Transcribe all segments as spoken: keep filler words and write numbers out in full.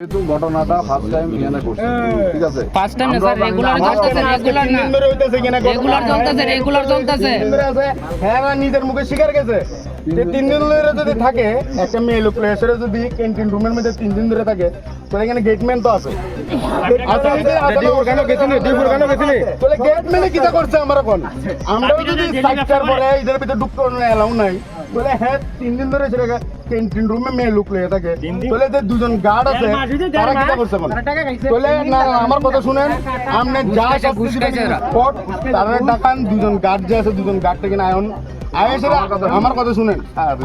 কিন্তু ঘটনাটা first time এখানে ঘটছে, ঠিক আছে? ফার্স্ট টাইম না, আমরা স্যার, জানি না, রেগুলার আমার চলতেছে, রেগুলার না। তিন দিন ধরে হইতেছে এখানে রেগুলার ঘটনা। চলতেছে, রেগুলার চলতেছে। তিন দিন ধরে আছে, হ্যাঁ, নিজের মুখে স্বীকার গেছে। যে তিন দিন ধরে যদি থাকে, একটা মেয়ে লোক লয়ে এসে যদি ক্যান্টিন রুমের মধ্যে তিন দিন ধরে থাকে, তাহলে এখানে গেটম্যান তো আছে। আচ্ছা, আচ্ছা, আচ্ছা, ডিফুর কেন গেছিলি? ডিফুর কেন গেছিলি? তাহলে গেটম্যানে কিতা করছে আমার এখন? আমরা যদি সাইডটার পরে এদের ভিতরে ঢুকতে অ্যালাউ নাই, তাহলে হ্যাঁ, তিন দিন ধরে সেটা ক্যান্টিন রুমে মেয়ে লোক লয়ে থাকে। তিন দিন? তাহলে যে দুজন গার্ড আছে, তারা কিতা করছে এখন? তাহলে না, না, আমার কথা শুনেন, আপনি যা ঘুষ খাইছে, ঘুষ খাইছে এরা। স্পট, তারা ডাকান দুজন গার্ড যে আছে, দুজন গার্ড থেকে আয়ন, আয় এসে আমার কথা শুনেন,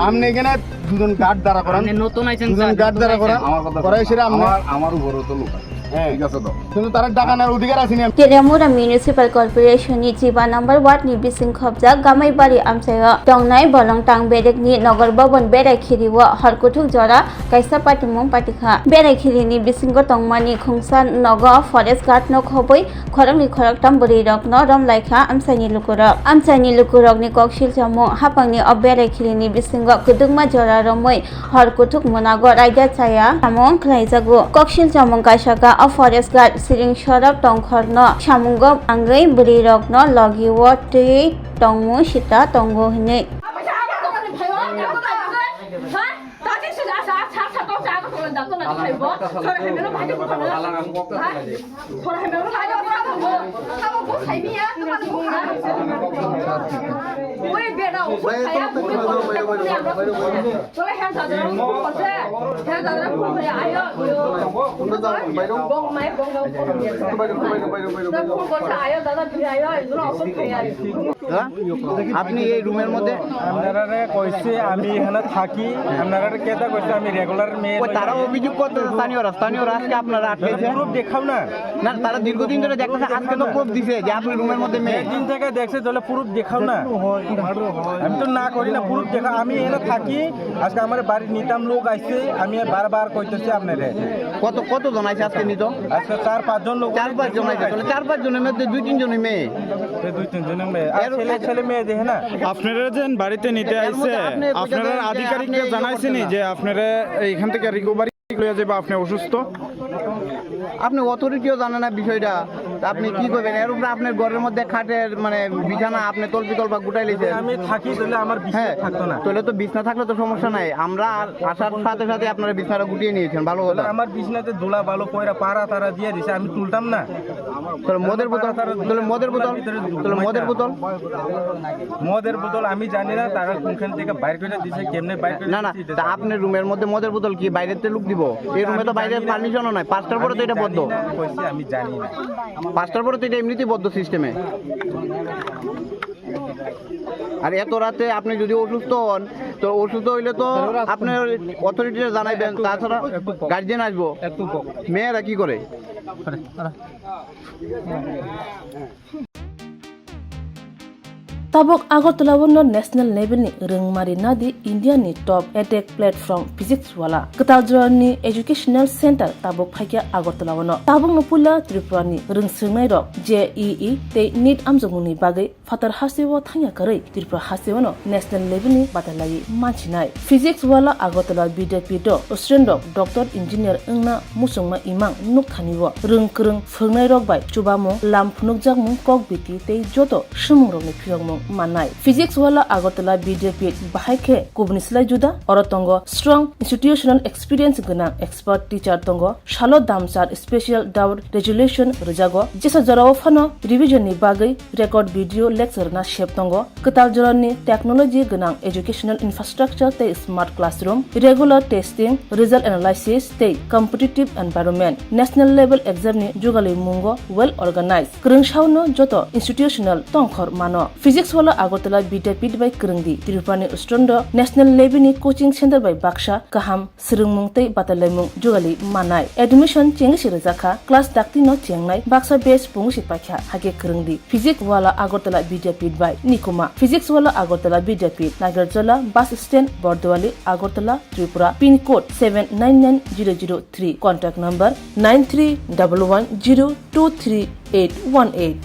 আপনি এখানে দুজন গার্ড দাঁড়া করান, আপনি নতুন আইছেন, দুজন স্যার, গার্ড নতুন দাঁড়া আইছেন। করান, আমার কথা করাই শুনেন। সেটা আপনি আমার, আমার উপরে তো লোক আছে। হ্যাঁ। ঠিক আছে তো? কিন্তু তারা ডাকানোর অধিকার আছে নি? Teriamura Municipal Corporation ni chiba number ward ni bising khobjak Gamaibari amchaio tongnai bolong tang berek ni Nogor Bhaban berai khiri o hor kuthuk jora kaisa patimung patikha. Berai khiri ni bisingo tongmani khungsa nogo forest guard no khobwi khoroknwi khoroktham bwrwi rokno romlaikha amchaini lukurok. Amchaini lukurokni kok silchamung hapangni o berai khirini bisingo kwdwkma jora romwi hor kuthuk mwnago raida chaya samung khlaijago. Kok silchamung kaisa ka o forest guard siring sorop tongkhorno samungo tangwi bwrwirokno logi o twi tongmung sita tongo hinwi. হ্যাঁ? আপনি এই রুমের মধ্যে? আপনারারে কইছে আমি এখানে থাকি, আপনারারে কেটা কইছে আমি রেগুলার মেয়ে ওই লই তারা থাকি। অভিযোগ করতেছে স্থানীয়রা, স্থানীয়রা আজকে আপনারা আটকেছে। প্রুফ দেখাও না। না, তারা দীর্ঘদিন ধরে দেখতেছে, আজকে তো প্রুফ দিছে যে আপনি রুমের মধ্যে মেয়ে। একদিন থেকে দেখছে, তাহলে প্রুফ দেখাও না। আমি তো না করি না, প্রুফ দেখা। আমি এখানে থাকি, আজকে আমার বাড়ির নিতাম লোক আইছে, আমি বারবার কইতেছি আপনারে। কত, কতজন আইছে আজকে নিত? আজকে চার পাঁচজন লোক চার পাঁচজন আইছে, তাহলে চার পাঁচজনের মধ্যে দুই তিনজনই মেয়ে। এই দুই তিনজনই মেয়ে। আর এর ছেলে, ছেলে মেয়ে দেখে না। আপনারা যেন বাড়িতে নিতে এর মধ্যে আইছে, আপনি আপনারা কইতেছেন যে আধিকারিককে আপনি ইয়ে জানাইছেন করছেন না। যে আপনারা এইখান থেকে রিকভারি লইয়া যাবে, আপনি অসুস্থ। আপনি অথরিটিও জানে না বিষয়টা, তা আপনি কি করবেন? এর উপরে আপনার ঘরের মধ্যে খাটের মানে বিছানা আপনি তলপি তলপা গুটাই লইছেন। আমি থাকি তাহলে আমার বিছনা হ্যাঁ, থাকতো না। তাহলে তো বিছনা থাকলে তো সমস্যা নাই, আমরা আসার সাথে সাথে আপনারা বিছনাটা গুটিয়ে নিয়েছেন, ভালো কথা। তাহলে আমার বিছনাতে দোলা বালো পয়রা পাড়া তারা দিয়ে দিছে, আমি তুলতাম না। তাহলে মদের বোতল, তাহলে মদের বোতল, তাহলে মদের বোতল। মদের বোতল আমি জানি না, তারা কোনখান থেকে বাইর করে দিছে, কেমনে বাইর করে না, না, দিছে, এটা তা জানি না। আপনার রুমের মধ্যে মদের বোতল কি বাইরেতে লুক দিব? এই রুমে তো আমি বাইরের জানি না। পারমিশনও নাই, পাঁচটার পরে তো আমি এটা জানি বন্ধ। না, কইছি আমি জানি না। পাঁচটার পরে তো এটা এমনিতেই বন্ধ সিস্টেমে। আর এত রাতে আপনি যদি অসুস্থ হন, তো অসুস্থ হইলে তো আপনার অথরিটিরা জানাইবেন, তাছাড়া গার্জিয়ান আসবো। মেয়েরা কি করে? Tabuk Agartala o no national level ni rwngmari nadi India ni top edtech platform Physics Wala. Kwtal jora ni educational center tabuk phaikha Agartala o no. Tabuk no puila Tripura ni rwngswngnai rok J E E tei NEET amjokmung ni bagwi phatar hasteo thangya kwrwi Tripura hasteo no national level ni batalai mansinai. Physics Wala Agartala Vidyapith o student rok doctor engineer wngna muchungma imang nukthani o rwng kwrwng phwrwngnairok bai chubamung, lam phunukjakmung, kok biti tei joto swngmungrokni phiyokmung mannai. Physics Wala Agartala Vidyapith bahai khe kubuni slai juda, oro tongo strong institutional experience gwnang expert teacher tongo, salo damsar special doubt resolution rwjago, jesa jorao phano revision ni bagwi record video lecture na sep tongo. Kwtal jorani technology gwnang educational infrastructure tei smart classroom, regular testing, result analysis tei competitive environment, national level exam ni jugalwi mungo well organized. Kwrwng saono joto institutional tongkhor mano. Physics Wala Agartala Vidyapith bai kwrwngdi. Tripura ni student rok national level ni coaching center bai baksa kaham swrwngmung tei batalaimung jugalwi mannai. Admission chengwi se rwjakha, class dakti no chengnai, baksa batch pungwi se paikha, hakhe kwrwngdi. Physics Wala Agartala Vidyapith bai Nikuma. Physics Wala Agartala Vidyapith, Nagarjola bus stand, Bordowali, Agartala, Tripura, pin code seven nine nine zero zero three, contact number nine three double one zero two three eight one eight.